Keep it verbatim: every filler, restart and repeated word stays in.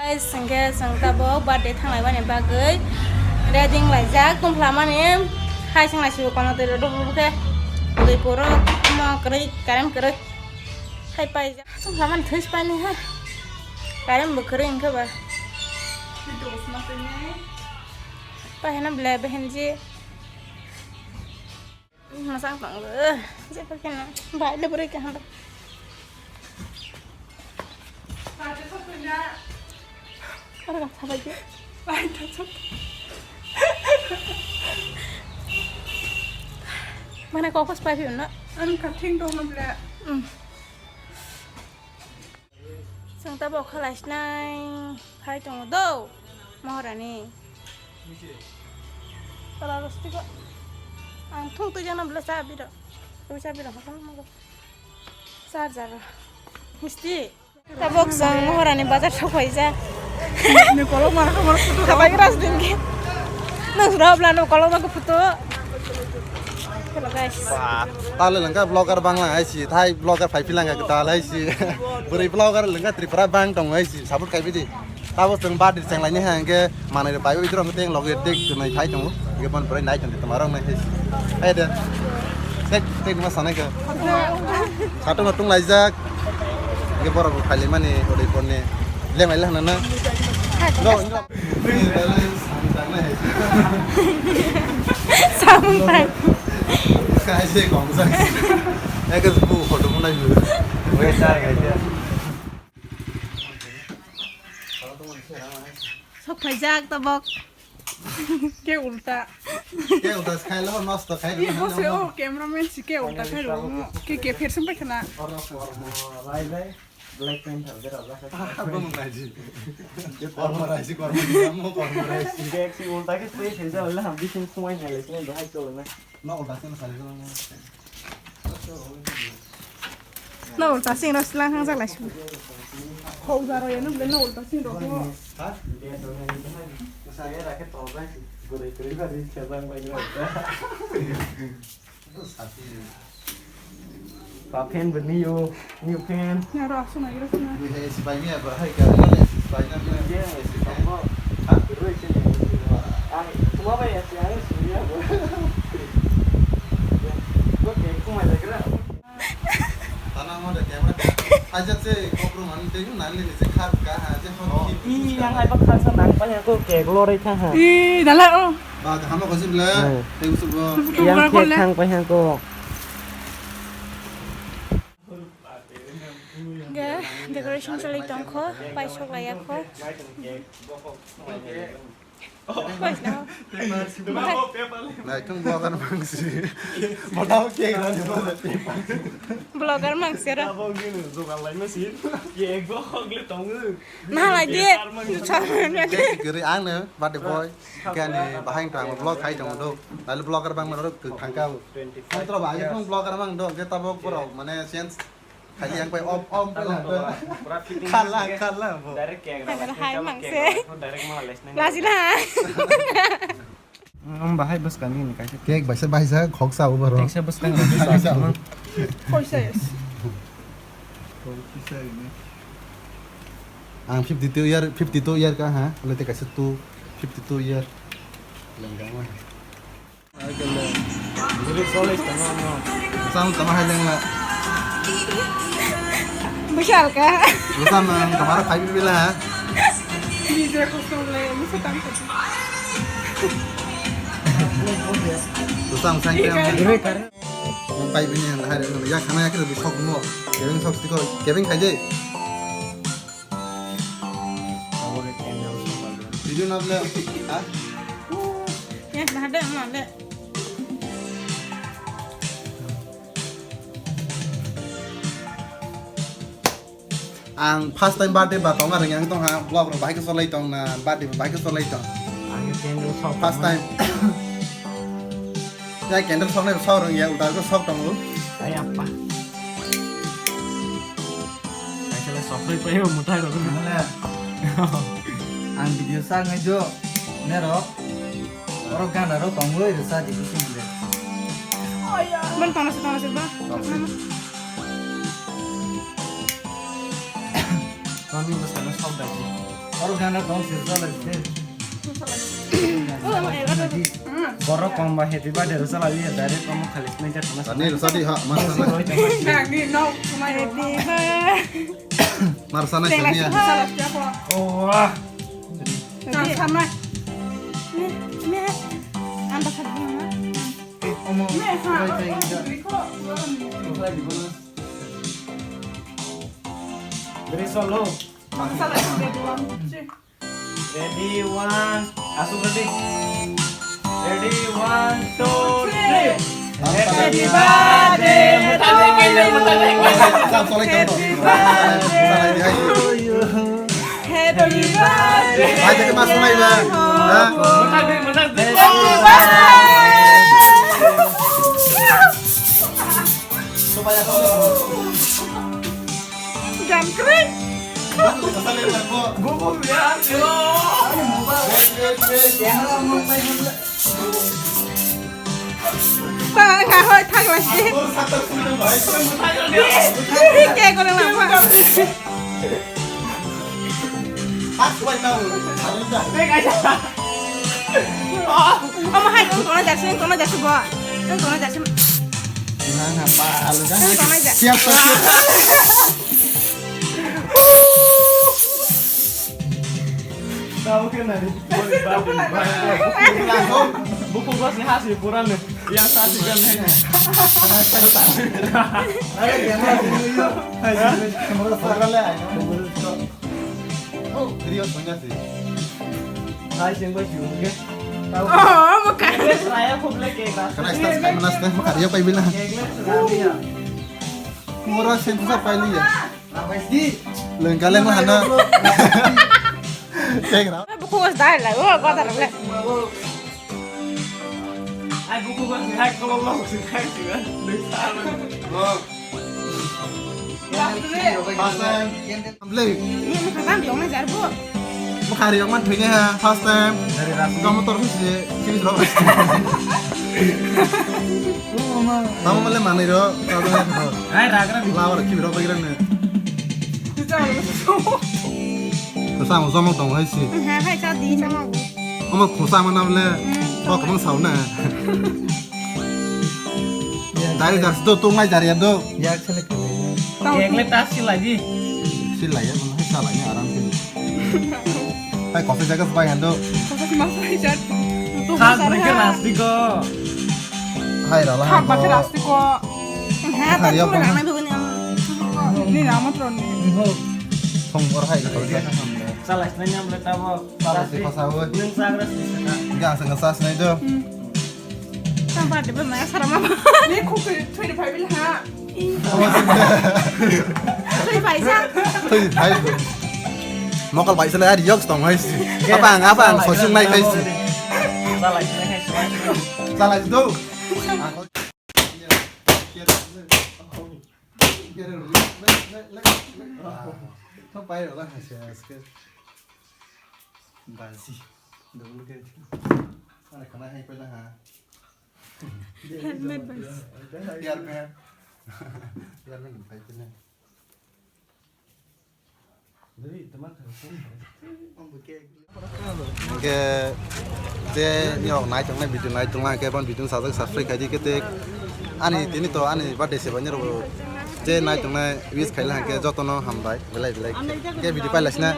Guys, hwnkhe chwng tabuk birthday thanglaimani bagwi ready wnglaijak tongphlamani. Hai chwng naisio kono twi rw rw khe twi puro omo kwrwi current kwrwi hai paijak. Tongphlamani thwi paini ha. Current bo kwrwi wngkhe ba. Paiheno belai behenji. Masang tong le. Jepa kena. Bai le beri kaham. Ora ka sabai je. Mana kokos pai na. An kathing dong le. Hmm. Chwng tabuk khalai sinai phai tongo do, Maharani. Pala rosti ko. Ang thung twi jana bela cha biro. Twi cha biro hakam mo. Charger. Misti. Tabuk chwng Maharani bazar sok phai ja. Ni kolok mara khamar photo. Khabai ras din ki. Nang sura bla no kolok ma ko photo. Hello guys. Ba, tale langka vlogger bangla hai si, thai vlogger phai pilanga ka dal hai si. Bwrwi vlogger langka Tripura bang tong hai si, support kai bidi. Tabo chwng birthday chwng laini ha hwnkhe manwi rok bai bai rok teng loge tek tunai thai tongo. Hwnkhe bon bwrwi nai tong tongma rok nai hai si. Hai de. Tek tek ma sanai ka. Satung tung laijak. Hwnkhe borok bo phai laimani odoi phone ni. Lemai le hwnna na. No, no. Samung tang. Kaise kong sa. Eke bu photo mo nai. Wei sar ga. Sok phaijak tabok. Ke ulta. Ke ulta khai lo nosto khai. Ye bose o cameraman si ke ulta khai ro. Ke ke phersen pai khana. Bai bai. Black Panther berajak. Abo mung naji. Kormo raisi, kormo niyamo, kormo raisi. Galaxy ulta khe twi khaijak le ham bising sumai nai le sini bahai cholo na. No ulta sini sali cholo na. No ulta sing ro silang hang jak lai sini. Ho jaro ya no ble no ulta sing ro ho. Ha? Saya rakhe to bai. Gure gure ba ri chebang bai. Ba fan bo new, new fan. Ya, ro, asuna, iro, asuna. Ni he si bai ni ba hai ka, ni si bai na ni. Ye, si bai. Ha? Ro, si ni. Ai, kuma bai ya, si ai, si ya bo. Ko ke kuma le gra. Tana mo de camera. Aja se kopro man de nang ni se khar ka ha je hon. Oh, ki. I, yang ai ba khar sa nang pa ya ko ke glory tha ha. I, dala, oh. Ba, kaham kho si bla. Hmm. Tei usuk bo. Yang khe thang pai hang ko. Ge, decoration choli tong kho, pai sok lai ya kho. Nai thung vlogger mang si. Botao ke ra ni. Vlogger mang si ra. Abo gini jugal lai ma si. Ye ek bo hok le tong. Na lai de. Juta. Ke giri ang ne, birthday boy. Kani bahai tang vlog khai tong do. Lalu vlogger bang maro thang ka. Twenty five. Tro ba, years. Vlogger bang do, ke tabo borok mane sense khai yang pai om, om pai la. Pura fitting. Khala, khala bo. Direct camera. Hai, hai, mang se. Direct mala les nai. Lasi la. Om bahai bwskang ni kaisa. Cake baisa baisa khok sa ubar. Kaisa bwskang. Kaisa. Poisa yes. Ang fifty two year, fifty two year ka ha, lete kaisa two, fifty two year. Lengkang ma. Bwsang tama hai lengla. Bwsal ka. Bwsang nang tama ra phai bila ha. Bwsang sang kaya. Pai bini yang lahar yang ya khana ya kira bisok mo. Kevin sok tiko. Kevin khai de. Video na bole. Ha? Ya, bahar de, bahar de. Ang first time birthday ba tong areng yang tong ha vlog rok bahai ke solai tong na birthday bahai ke solai tong. Ang candle sok first time. Ya candle sok nai sok rong ya uda ko sok tong lu. Ay apa? Kaisa le sok roi pai mutai rok. Ang video sa ngai jo. Nero. Oro gana ro tongwi rwsa di bising le. Bang tana se tana se ba. Mami bwskango sok dagi. Oro gana tong se chala se. Borok kom ba happy birthday ro chala liya direct kom khali nai ja thana. Ani ro sadi ha, mar sana. Nang ni no, kumai ro. Happy birthday. Mar sana se niya. Oh, wah. Nang sama. Me, me. Anda sadi ma. Omo. Me ha. Beri solo. Ready, one. Asuk ready. Ready, one, two, three. Happy birthday to you. Happy birthday to you. Happy birthday. Happy birthday. Jam kering. Bang, nggak hoi, thang lagi. Kayak orang lama. Omo hai, ang kono jasin, ang kono jasin bo. Ang kono jasin. Nang apa alu kan? Ang kono jasin. Siap, siap. Tahu kan hari? Buku bos ni hasil kurang nih. Yang satu kan ini. Ada yang mau dulu yuk. Hai, semua orang lah. Oh, serius banyak sih. Hai, sing bai sing ke. Oh, bukan. Saya kok lagi ke. Karena stas kai mana stas makar ya pai bila. Murah sentuh sa pai liya. Lengkale mana? Cek rau. Buku bos dai la, oh, kota rok le. Ai buku bos hai kolom lo sing hai sing. First time. Amble. Ini apa kan dong ajar bu. Makari yang man thwini ha first time. Dari rasa. Kamu terus sih sini lo. Tamo male manai ro. Hai ragra. Lawar ki ro bagira ne. Sama sama dong hai si. Hai hai sa di sama. Omo khusa mana bole. Kok mang sauna. Dari jar sido tu ngai jar ya do. Yak sele kele. Kek le tas si lagi. Si lagi ya, mana sa lagi aram si. Hai kopi jaga sepai hando. Kopi mas hai jar. Tu Kha mas beri ke hai. Rasti ko. Hai rala. Kha bati rasti ko. Hai, hari tak apa? Kurang anak begini am. Ini nama tron ni. Song bor hai kopi jaga. Salah sebenarnya boleh tahu. Salah si pasal. Neng sagra si sana. Enggak sengaja sini do. Sampai ada bermain asrama. Ni kok twenty five bil ha. Twenty five sa. Twenty five. Mokol bai sele ari yok stong hai si. Apa ang apa ang sosung nai hai si. Salah ini hai si. Salah itu. Kau pai lah hai si. Basi. Double ke. Ada kena hai pala ha. Handmade basi. Biar biar. Biar biar pai pala. Dari teman kan. Oke. Hingke je ni rok nai tongnai video nai tongla hingke bon video sajak subscribe khaidi kete ani tini to ani birthday se bani rok je nai tongnai wish khaila hingke jotono hambai belai belai ke video paila sina